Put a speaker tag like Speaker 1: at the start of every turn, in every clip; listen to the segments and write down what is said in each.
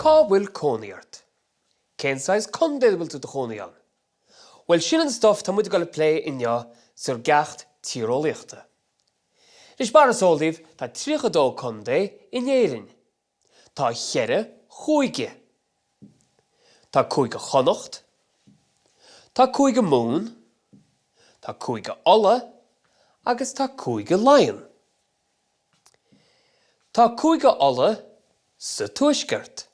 Speaker 1: Cá bhfuil cónaí ort? Cén saghas contae a bhfuil tú i do chónaí ann? Bhuel, sin an stuff tá muid ag dul a plé inniu sa gceacht tíreolaíochta. Anois, mar is eol daoibh, tá 32 contae in Éirinn. Tá cheithre chúige. Tá Cúige Chonnacht. Tá Cúige Mumhan. Tá Cúige Uladh. Agus tá Cúige Laighean. Tá Cúige Uladh sa tuaisceart.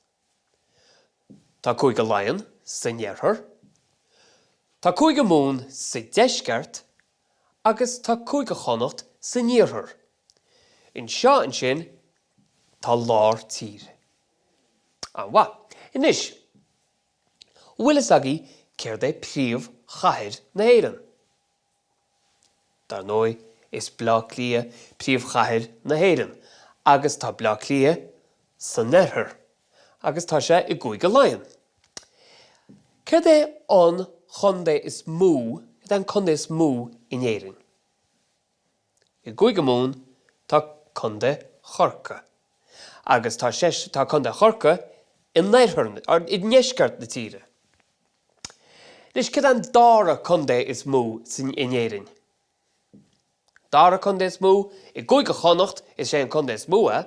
Speaker 1: Tá Cúige Laighean san iarthar. Tá Cúige Mumhan sa deisceart agus tá Cúige Chonnacht san iarthar. Anseo ansin tá lár tíre. An-mhaith. Anois, an bhfuil fhios agaibh céard é príomhchathair na hÉireann? Dar ndóigh, is Baile Átha Cliath príomhchathair na hÉireann agus tá Baile Átha Cliath san oirthear agus tá sé i gCúige Laighean. Céard é an chontae is mó, céard é an contae is mó in Éirinn? I gCúige Mumhan tá Contae Chorcaí agus tá sé, tá Contae Chorcaí in oirthear, i ndeisceart na tíre. Anois, céard é an dara contae is mó in Éirinn? Dara contae is mó, i gCúige Chonnacht, is é an contae is mó é,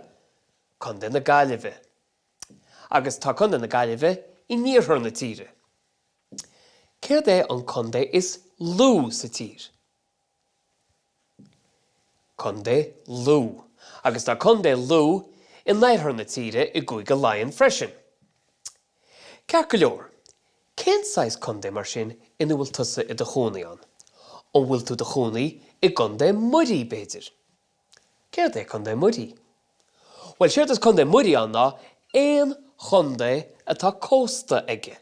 Speaker 1: Contae na Gaillimhe. Agus tá Contae na Gaillimhe in iarthar na tíre. Céard é an contae is lú sa tír? Contae Lú. Agus tá Contae Lú in oirthear na tíre i gCúige Laighean freisin. Ceart go leor, cén saghas contae mar sin ina bhfuil tusa i do chónaí ann? An bhfuil tú i do chónaí i gcontae muirí, b'fhéidir? Céard é contae muirí? Bhuel, séard is contae muirí ann ná aon chontae atá cósta aige.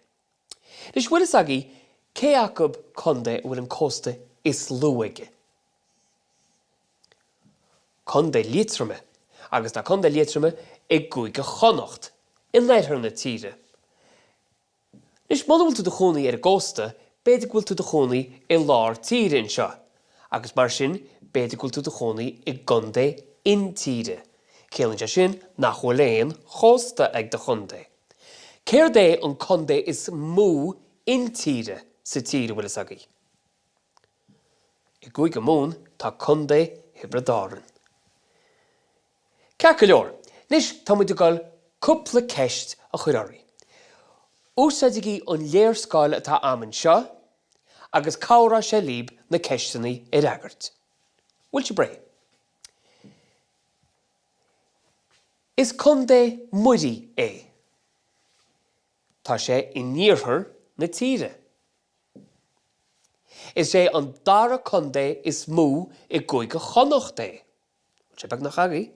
Speaker 1: Anois, bhfuil fhios agaibh cé acu contae a bhfuil an cósta is lú aige? Contae Liatroma. Agus tá Contae Liatroma i gCúige Chonnacht, in oirthear na tíre. Anois, muna bhfuil tú i do chónaí ar an gcósta, b'fhéidir go bhfuil tú i do chónaí i lár tíre anseo, agus mar sin, b'fhéidir go bhfuil tú i do chónaí i gcontae intíre. Ciallaíonn sé sin nach bhfuil aon chósta ag do chontae. Céard é an contae is mó intíre sa tír, an bhfuil fhios agaibh? I gCúige Mumhan tá Contae Thiobraid Árann. Ceart go leor, anois tá muid ag dul cúpla ceist a chur oraibh. Úsáidigí an léarscáil atá a'm anseo agus cabhróidh sé libh na ceisteanna a fhreagairt. Bhfuil sibh réidh? Is contae muirí é. Tá sé in iarthar na tíre. Is é an dara contae is mó i gCúige Chonnacht é. Bhfuil sé beagnach agaibh?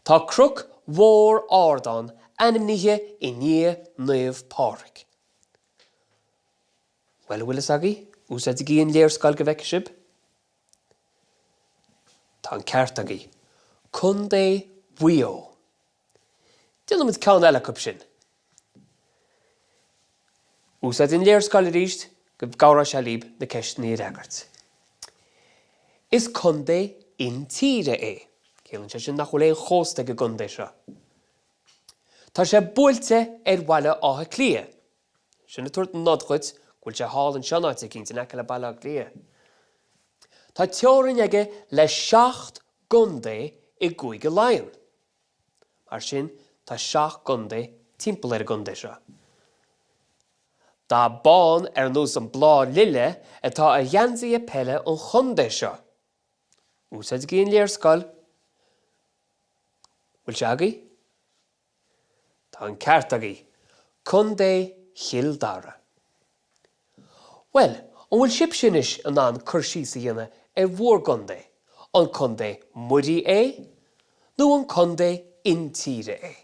Speaker 1: Tá cnoc mhór ard ann ainmnithe i ndiaidh Naomh Pádraig. Bhuel, an bhfuil fhios agaibh? Úsáidigí an léarscáil go bhfeicfidh sibh. Tá an ceart agaibh. Contae Mhaigh Eo. Déanfaimid ceann eile acu sin. Úsáid an léarscáil arís go gcabhróidh sé libh na ceisteanna a fhreagairt. Is contae intíre é. Ciallaíonn sé sin nach bhfuil aon chósta ag an gcontae seo. Tá sé buailte ar Bhaile Átha Cliath. Sin ag tabhairt nod dhuit go bhfuil sé thall anseo in áit eicínt in aice le Baile Átha Cliath. Tá teorainn aige le seacht gcontae i gCúige Laighean. Mar sin, tá seacht gcontae timpeall ar an gcontae seo. Dath bán ar nós an bláth lile atá ar gheansaithe peile an chontae seo. Úsáidigí an léarscáil. Bhfuil sé agaibh? Tá an ceart agaibh. Contae Chill Dara. Bhuel, an bhfuil sibhse anois in ann cur síos a dhéanamh ar bhur gcontae? An contae muirí é nó an contae intíre é?